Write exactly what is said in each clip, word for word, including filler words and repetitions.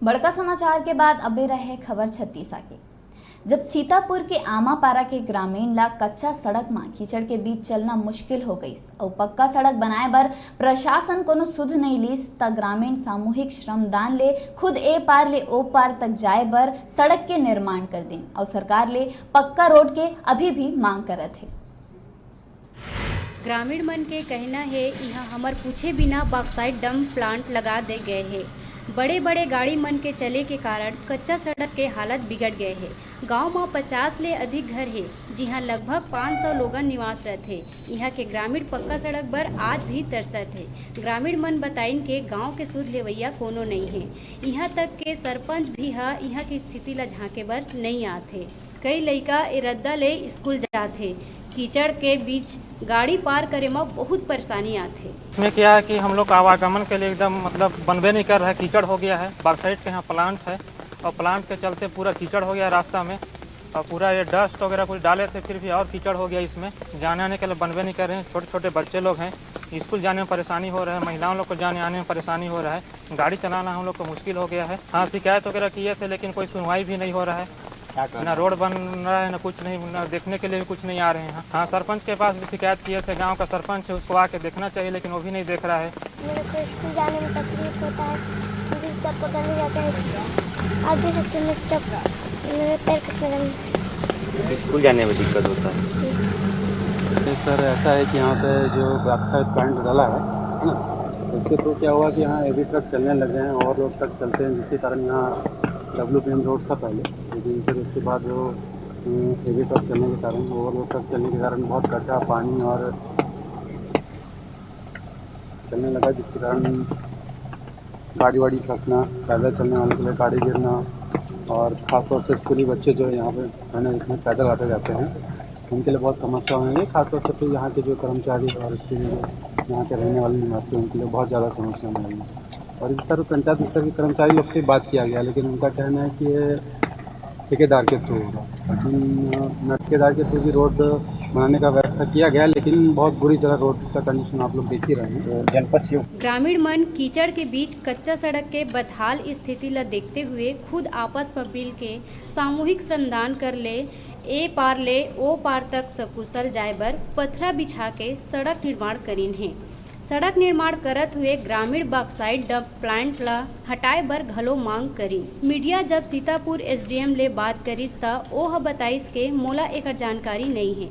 बड़का समाचार के बाद अबे रहे खबर छत्तीसा के। जब सीतापुर के आमापारा के ग्रामीण ला कच्चा सड़क म कीचड़ के बीच चलना मुश्किल हो गइस अउ पक्का सड़क बनाए बर प्रशासन कोनो सुध नइ लीस, त ग्रामीण सामूहिक श्रमदान ले खुद ए पार ले ओ पार तक जाए बर सड़क के निर्माण कर दिन अउ सरकार ले पक्का रोड के अभी भी मांग करत हे। ग्रामीण मन के कहना हे, इहां हमर पूछे बिना बॉक्साइट डंप प्लांट लगा दे गए हे। बड़े-बड़े गाड़ी मन के चले के कारण कच्चा सड़क के हालत बिगड़ गए हे। गांव म पचास ले अधिक घर हे, जिहां लगभग पाँच सौ लोगन निवास रथे। इहां के ग्रामीण पक्का सड़क बर आज भी तरसत हे। ग्रामीण मन बताइन के गांव के सुध लेवइया कोनो नइ हे। इहां तक के सरपंच भी ह इहां के स्थिति ल झांके बर नइ आत हे। कई लइका ए रद्दा ले स्कूल जात हे। कीचड़ के बीच गाड़ी पार करे म बहुत परेशानी आत हे। इसमें क्या है कि हम लोग का आवागमन के लिए एकदम, मतलब, बनबे नहीं कर रहा है, कीचड़ हो गया है। बॉक्साइट के यहाँ प्लांट है और प्लांट के चलते पूरा कीचड़ हो गया है रास्ता में और पूरा ये डस्ट वगैरह कुछ डाले थे, फिर भी और कीचड़ हो गया इसमें। जाने आने के लिए बनबे नहीं कर रहे हैं। छोटे छोटे बच्चे लोग हैं, स्कूल जाने में परेशानी हो रहा है, महिलाओं लोग को जाने आने में परेशानी हो रहा है, गाड़ी चलाना हम लोग को मुश्किल हो गया है। हाँ, शिकायत वगैरह किए थे, लेकिन कोई सुनवाई भी नहीं हो रहा है। क्या कर ना रहे हैं? रोड बन रहा है, ना कुछ नहीं, ना देखने के लिए भी कुछ नहीं आ रहे हैं। हाँ, सरपंच के पास भी शिकायत किए थे, गांव का सरपंच है, उसको आके देखना चाहिए, लेकिन वो भी नहीं देख रहा है। मेरे को स्कूल जाने में तकलीफ होता है, क्योंकि सब पकड़ में जाता है। आप देख सकते हैं, मेरे चप-, मेरे पैर कितने गंदे हैं। स्कूल जाने में दिक्कत होता है। ये सर, ऐसा है कि यहाँ पे जो बॉक्साइट प्लांट डाला है, है ना, उसके थ्रू क्या हुआ कि यहाँ हेवी ट्रक चलने लग गए हैं, ओवरलोड ट्रक चलते हैं, जिसके कारण यहाँ डब्ल्यू पी एम रोड था पहले, लेकिन फिर उसके बाद जो हेवी ट्रक चलने के कारण, ओवरलोड ट्रक चलने के कारण बहुत गड्ढा, पानी और चलने लगा, जिसके कारण गाड़ी वाड़ी फंसना, पैदल चलने वाले के लिए गाड़ी गिरना, और ख़ासतौर से स्कूली बच्चे जो है यहाँ पे, है ना, इतने पैदल आते जाते हैं, उनके लिए बहुत समस्या होने लगी। खासतौर से फिर यहाँ के जो कर्मचारी और स्कूल में यहाँ के रहने वाले निवासी, उनके लिए बहुत ज़्यादा समस्या होने लगी। और इस तरह पंचायत स्तर के कर्मचारी लोग से बात किया गया, लेकिन उनका कहना है कि ये ठेकेदार के थ्रू होगा, लेकिन, अ, ना ठेकेदार के थ्रू भी रोड बनाने का व्यवस्था किया गया, लेकिन बहुत बुरी तरह रोड का कंडीशन आप लोग देख ही रहे हैं। तो जनपद से ग्रामीण मन कीचड़ के बीच कच्चा सड़क के बदहाल स्थिति ल देखते हुए खुद आपस म मिल के सामूहिक श्रमदान कर ले ए पार ले ओ पार तक सकुशल जाए बर पथरा बिछा के सड़क निर्माण करीन हे। सड़क निर्माण करत हुए ग्रामीण बॉक्साइट डंप प्लांट ल हटाए बर घलो मांग करीन। मीडिया जब सीतापुर एस डी एम ले बात करिस, त ओ ह बताइस के मोला एकर जानकारी नइ हे।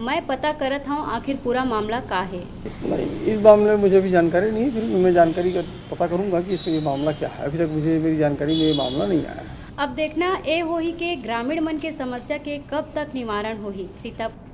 मैं पता करत हंव आखिर पूरा मामला का हे। नहीं, इस मामले में मुझे भी जानकारी नहीं है, फिर भी मैं जानकारी कर, पता करूंगा कि इस, ये मामला क्या है। अभी तक मुझे, मेरी जानकारी में ये मामला नहीं आया है। अब देखना ए होही के ग्रामीण मन के समस्या के कब तक निवारण होही। सीतापुर